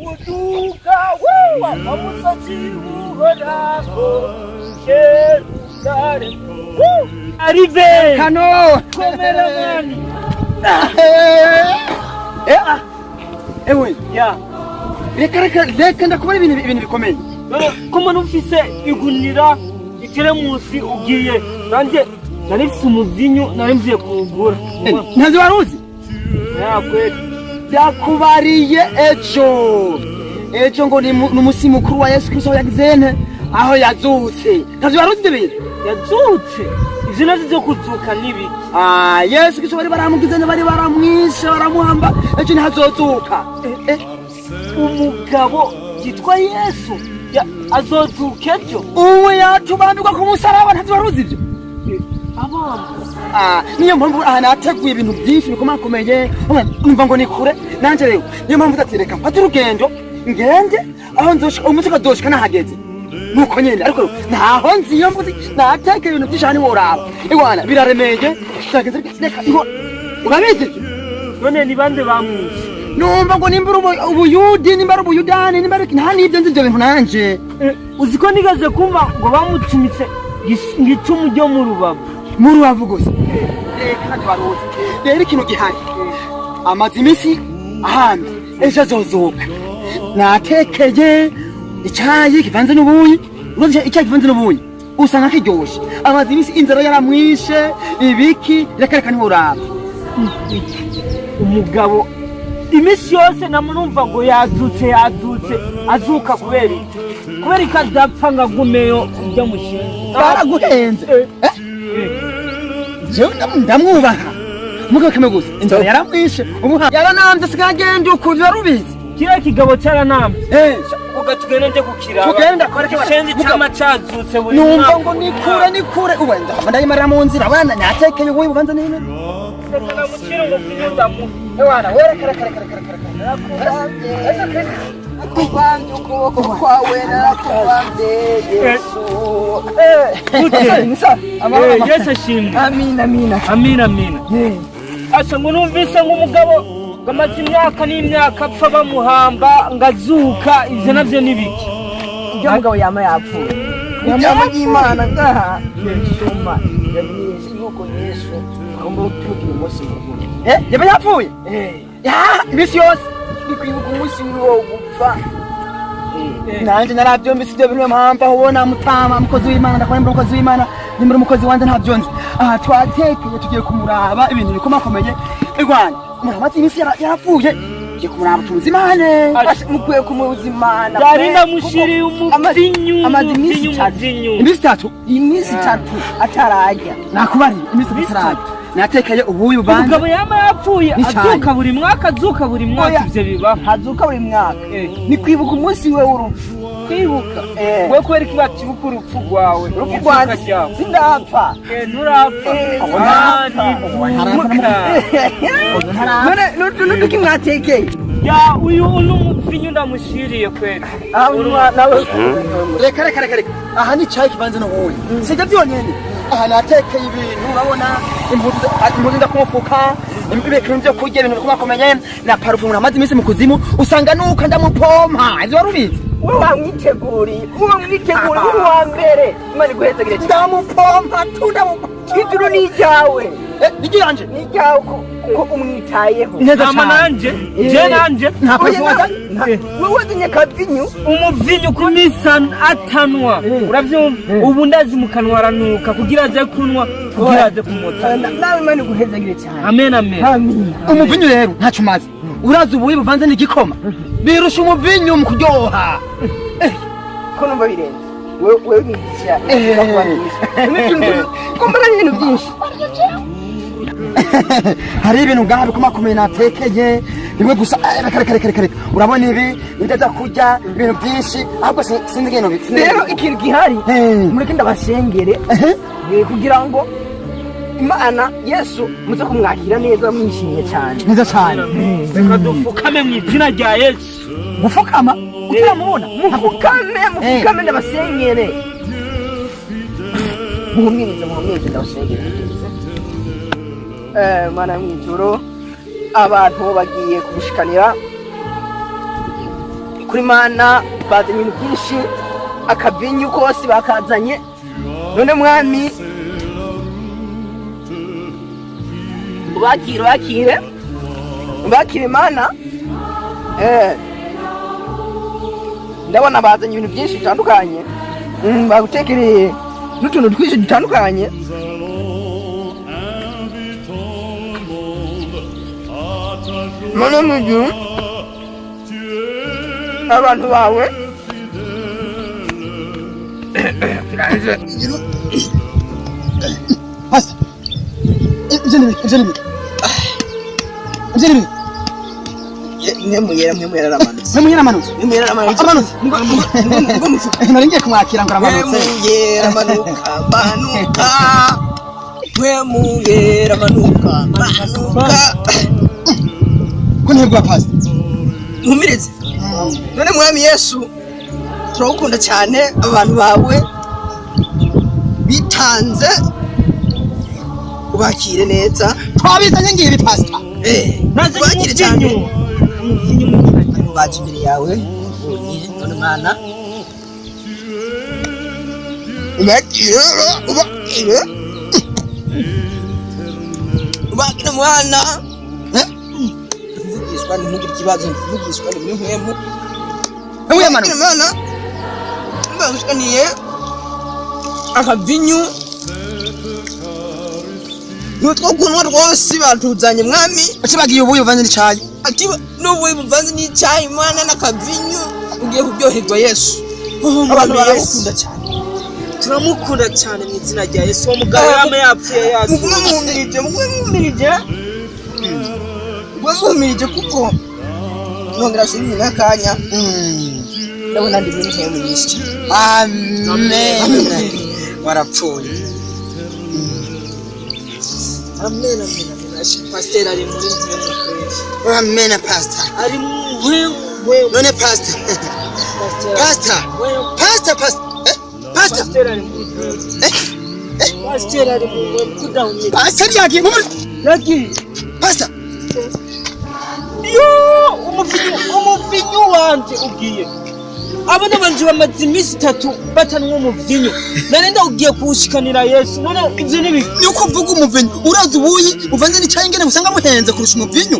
Uduka wewa wa musozi uhoraho Yerusalemu. Arrive. Kano. Komera mani. Eh, ewe. Ya. Reka, reka, reka, ndakubona ibintu bikomeye. None ko mbona ufise igunira, iteremusi, ugiye? Nanjye nari mfise umuvinyu, nari mvuye kuwugura. Ntazi wari uzi? Ya kweli. Byakubariye ejo ngo ni umusi mukuru wa Yesu Kristo, aho yagize nte, aho yazutse. Ntazi wari uzi ibyo bintu? Yazutse? Ivyo navyo vyo kuzuka n'ibiki? Ah, Yesu Kristo bari baramugize nte, bari baramwishe, baramuhamba, ejo ntihazozuka. Umugabo yitwa Yesu azozuka ejo? Ubu yatubambirwa ku musaraba. Ntazi wari uzi ibyo? Abamba. Ah, niyo mpamvu aha nateguye ibintu byinshi bikomakomeye. Numva ngo ni kure nanje rero, niyo mpamvu ndatireka mfate urugendo ngende aho nzoshika, umunsi ukazoshika nahageze nuko nyene. Ariko ntaho nzi, iyo mvuze natekeye ibintu byinshi aha ntiworaba iwana biraremeye byageze. Reka iho urabizi ibyo? None ni bande bamwishe? Numva ngo nimba uri ubuyudi, nimba ari ubuyudani, nimba ari nta nibyo nzi ibyo bintu nanje. Uzi ko nigeze kumva ngo bamucumitse icumu ryo mu rubavu? Mu rubavu gusa? Reka, ntabyo waruzi. Rero ikintu gihari, amaze iminsi ahandi, ejo azozuka. Natekeye icyayi kivanze n'ubuyi. Uruzi icyayi kivanze n'ubuyi usanga kiryoshe. Amaze iminsi inzara yaramwishe ibiki. Reka, reka, ntiworaba. Umugabo iminsi yose namurumva ngo yazutse, yazutse. Azuka kubera iki? Kubera ko adapfa ngo agumeyo ujya mushinga? Baraguhenze. Eh? Jewe ndamwubaha mugabo kamwe gusa, inzara yaramwishe, ubu yaranambye, asigaye agenda ukuntu warubizi. Kiriya kigabo cyaranambye. Eh. Uga tugende nje kukiraba. Tugende akwereke. Icenzi Mugabo- cama cazutse buri Numva mwaka. ngo ni kure, ni kure. Ubu ndayimarira mu nzira abana natekeye ubuyi bubanza n'ino. Reka namucire umuvinyu ndamuha. Ewana wera, kare kare kare kare kare kare. Nakubambye ukuboko kwawe, narakubambye Yesu. Gute? Amahoro. Yesu ashimwe. Amina, amina. Amina, amina. Asa ngo numvise ngo umugabo ngo amaze imyaka n'imyaka apfa, bamuhamba, ngo azuka. Ivyo navyo ni biki? Ibyo mugabo yama yapfuye, ijambo ry'Imana ngaha soma yamenyesha yuko Yesu agomba kutugira umunsi mukuru. Eh, yaba yapfuye? Ya, iminsi yose. Ni kwibuka umunsi wiwe wo gupfa. Nanjye narabyumvise ibyo bintu. Niyo mpamvu aho ubona mutama mukozi w'Imana, ndakubona mbere umukozi w'Imana, nimbere umukozi wanjye ntabyo nzi. Aha twatekeye, tugiye kumuraba ibintu bikomakomeye. Irwana umuntu amaze iminsi yarapfuye, tugiye kumuraba tumuzimane. Mukwiye kumuzimana. Yari ndamushiriye umuvinyu. Amaze iminsi Umuvinyu. 3. Umuvinyu. Iminsi 3. Iminsi 3 atararya. Nakubariye iminsi 3 atararya. Natekeye ubuyi buvanze Umugabo yama yapfuye n'icyayi. azuka buri mwaka, azuka buri mwaka. Oya. Ivyo bibaho? Hazuka buri mwaka. Eh. Ni kwibuka umunsi we w'urupfu. Kwibuka? Eh. We kubera iki batibuka urupfu rwawe? Urupfu Izuka rwanjye ryawe. sindapfa. Eh, nturapfa? Eh. Ah, Ntarapfa. nivuka. None n'uduki mwatekeye? Ya, uyu uno umuvinyu ndamushiriye kweli. Ah, nawe. Reka, reka, reka, reka. Aha ni icyayi kivanze n'ubuyi, sijya byonyine. Aha natekeye ibintu, urabona impuzu nza kumufuka, ibintu byo kurya, ibintu bikomakomeye na parufe. Umuntu amaze iminsi mu kuzimu usanga nuko ndamupompa. Ivyo wari ubizi? Wowe wamwiteguriye, uwo mwiteguriye uri uwa mbere. Imana iguhezagire cyane. Ndamupompa tu, ndamupompa. Ijuru ni iryawe. Eh, niryo yanje. Ni iryawe ko umwitayeho. Neza Hama cyane. nanje, je nanje. Nta parufe wazanye? Wowe wazanye kavinyu. Umuvinyu ku minsi atanwa, uravyumva? Ubu ndazi mu kanwa aranuka kugira aze kunywa, kugira aze kumota. Nawe Imana iguhezagire cyane. Amen, amen. Amen. Umuvinyu rero ntacyo umaze. Urazi ubuyi buvanze n'igikoma birusha umuvinyu mu kuryoha. Ko numva birenze, wewe mwigisha. Eh. Ko mbona ibintu byinshi. Hari ibintu ngaha bikomakomeye natekeye bimwe gusa. Eh, reka, reka, reka, reka, reka. Urabona ibi nibyo kurya, ibintu byinshi. Ahubwo sinzi ibintu Rero ikintu gihari, Eh. mureke ndabasengere kugira ngo Imana Yesu muze kumwakira neza mwishimye cyane. Neza cyane. Reka dupfukame mu izina rya Yesu. Gupfukama utaramubona? Mufukame, mufukame, ndabasengere. Muhumirize, muhumirize, ndabasengere. Mana yo mw'ijuru, abantu bagiye kugushikanira. Kuri Mana bazanye ibintu byinshi, akavinyu kose bakazanye. None mwami, ubakire, ubakire, ubakire Mana. Ndabona bazanye ibintu byinshi bitandukanye. Bagutekereye n'utuntu twinshi dutandukanye. Mana mu ijuru, abantu bawe Pastor, ivyo ni ibiki? Ivyo ni ibiki? Ivyo ni ibiki? Mwe muyera, mwe muyera aramanutse. Mwe muyera amanutse. Mwe muyera aramanutse. Amanutse. Ngo mufu. Nari ngiye kumwakira ngo Mwe aramanutse. muyera amanuka, manuka. Mwe muyera amanuka, manuka. Ko ntibwa pastor. Nkumirize. None mwami Yesu, turagukunda cyane. Abantu bawe bitanze, ubakire neza. Twabizanye ngibi, pastor. Ubakire cyane. Abantu baje imbere yawe bonye. None mwana, ubakire, ubakire, ubakire mwana. Mvugishwa, ntugire ikibazo, mvugishwa ni muri mpwemu. Mwe muyera amanutse. Mwana, bagushikaniye akavinyu n'utwo kunywa rwose batuzanye mwami. Ucibagiye ubuyi buvanze n'icayi. Ati n'ubuyi buvanze n'icyayi mwana n'akavinyu, ugiye kuryoherwa Yesu. Abantu baragukunda cyane. Turamukunda cyane mu izina rya Yesu. Uwo mugabo yama yapfuye yazutse. Mugume muhumirije, mugume muhumirije, mugume muhumirije, kuko nongera asubira inyuma y'akanya. Ndabona ndi muri mpemu nyinshi cyane. Amen. Warapfuye. Amen, amen, amen. Pasiteri ari muri mpemu kweli. Amen, pastor. Ari mu mpemu mpemu. None pastor. Pastor. Pastor, pastor. Pastor. Pasiteri ari muri mpemu. Pasiteri ari mu mpemu kudahumira. Pastor yagiye muri Yagiye. Pastor. Yo, umuvinyu, umuvinyu wanje ugiye. Abana banje bamaze iminsi 3 batanywa umuvinyu, none ndawugiye kuwushikanira Yesu. None ivyo ni biki? Nuko uvuga umuvinyu, urazi ubuyi uvanze n'icayi ingene usanga buhenze kurusha umuvinyu.